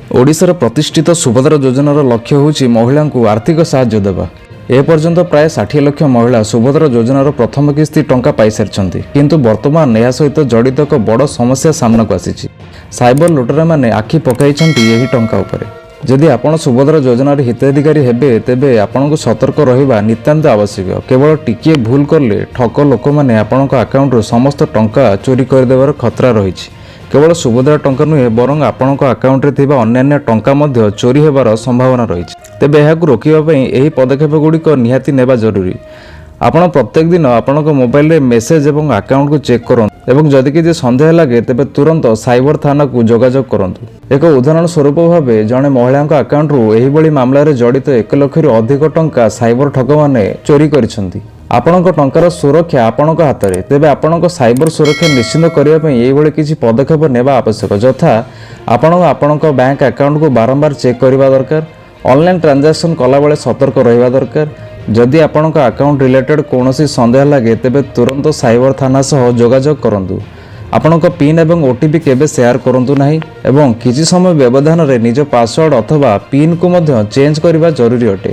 ଓଡ଼ିଶାର ପ୍ରତିଷ୍ଠିତ ସୁଭଦ୍ରା ଯୋଜନାର ଲକ୍ଷ୍ୟ ହେଉଛି ମହିଳାଙ୍କୁ ଆର୍ଥିକ ସାହାଯ୍ୟ ଦେବା। ଏପର୍ଯ୍ୟନ୍ତ ପ୍ରାୟ 60 ଲକ୍ଷ ମହିଳା ସୁଭଦ୍ରା ଯୋଜନାର ପ୍ରଥମ କିସ୍ତି ଟଙ୍କା ପାଇସାରିଛନ୍ତି। କିନ୍ତୁ ବର୍ତ୍ତମାନ ଏହା ସହିତ ଜଡ଼ିତ ଏକ ବଡ଼ ସମସ୍ୟା ସାମ୍ନାକୁ ଆସିଛି। ସାଇବର ଲୁଟେରାମାନେ ଆଖି ପକାଇଛନ୍ତି ଏହି ଟଙ୍କା ଉପରେ। ଯଦି ଆପଣ ସୁଭଦ୍ରା ଯୋଜନାର ହିତାଧିକାରୀ ହେବେ, ତେବେ ଆପଣଙ୍କୁ ସତର୍କ ରହିବା ନିତାନ୍ତ ଆବଶ୍ୟକ। କେବଳ ଟିକିଏ ଭୁଲ କଲେ ଠକ ଲୋକମାନେ ଆପଣଙ୍କ ଆକାଉଣ୍ଟରୁ ସମସ୍ତ ଟଙ୍କା ଚୋରି କରିଦେବାର ଖତରା ରହିଛି। କେବଳ ସୁଭଦ୍ରା ଟଙ୍କା ନୁହେଁ, ବରଂ ଆପଣଙ୍କ ଆକାଉଣ୍ଟରେ ଥିବା ଅନ୍ୟାନ୍ୟ ଟଙ୍କା ମଧ୍ୟ ଚୋରି ହେବାର ସମ୍ଭାବନା ରହିଛି। ତେବେ ଏହାକୁ ରୋକିବା ପାଇଁ ଏହି ପଦକ୍ଷେପ ଗୁଡ଼ିକ ନିହାତି ନେବା ଜରୁରୀ। ଆପଣ ପ୍ରତ୍ୟେକ ଦିନ ଆପଣଙ୍କ ମୋବାଇଲରେ ମେସେଜ ଏବଂ ଆକାଉଣ୍ଟକୁ ଚେକ୍ କରନ୍ତୁ ଏବଂ ଯଦି କିଛି ସନ୍ଦେହ ଲାଗେ, ତେବେ ତୁରନ୍ତ ସାଇବର ଥାନାକୁ ଯୋଗାଯୋଗ କରନ୍ତୁ। ଏକ ଉଦାହରଣ ସ୍ୱରୂପ ଭାବେ ଜଣେ ମହିଳାଙ୍କ ଆକାଉଣ୍ଟରୁ ଏହିଭଳି ମାମଲାରେ ଜଡ଼ିତ 1 ଲକ୍ଷରୁ ଅଧିକ ଟଙ୍କା ସାଇବର ଠକମାନେ ଚୋରି କରିଛନ୍ତି। ଆପଣଙ୍କ ଟଙ୍କାର ସୁରକ୍ଷା ଆପଣଙ୍କ ହାତରେ। ତେବେ ଆପଣଙ୍କ ସାଇବର ସୁରକ୍ଷା ନିଶ୍ଚିତ କରିବା ପାଇଁ ଏହିଭଳି କିଛି ପଦକ୍ଷେପ ନେବା ଆବଶ୍ୟକ, ଯଥା ଆପଣ ଆପଣଙ୍କ ବ୍ୟାଙ୍କ ଆକାଉଣ୍ଟକୁ ବାରମ୍ବାର ଚେକ୍ କରିବା ଦରକାର। ଅନଲାଇନ୍ ଟ୍ରାଞ୍ଜାକ୍ସନ୍ କଲାବେଳେ ସତର୍କ ରହିବା ଦରକାର। ଯଦି ଆପଣଙ୍କ ଆକାଉଣ୍ଟ ରିଲେଟେଡ୍ କୌଣସି ସନ୍ଦେହ ଲାଗେ, ତେବେ ତୁରନ୍ତ ସାଇବର ଥାନା ସହ ଯୋଗାଯୋଗ କରନ୍ତୁ। ଆପଣଙ୍କ ପିନ୍ ଏବଂ ଓଟିପି କେବେ ସେୟାର କରନ୍ତୁ ନାହିଁ ଏବଂ କିଛି ସମୟ ବ୍ୟବଧାନରେ ନିଜ ପାସୱାର୍ଡ଼ ଅଥବା ପିନ୍କୁ ମଧ୍ୟ ଚେଞ୍ଜ କରିବା ଜରୁରୀ ଅଟେ।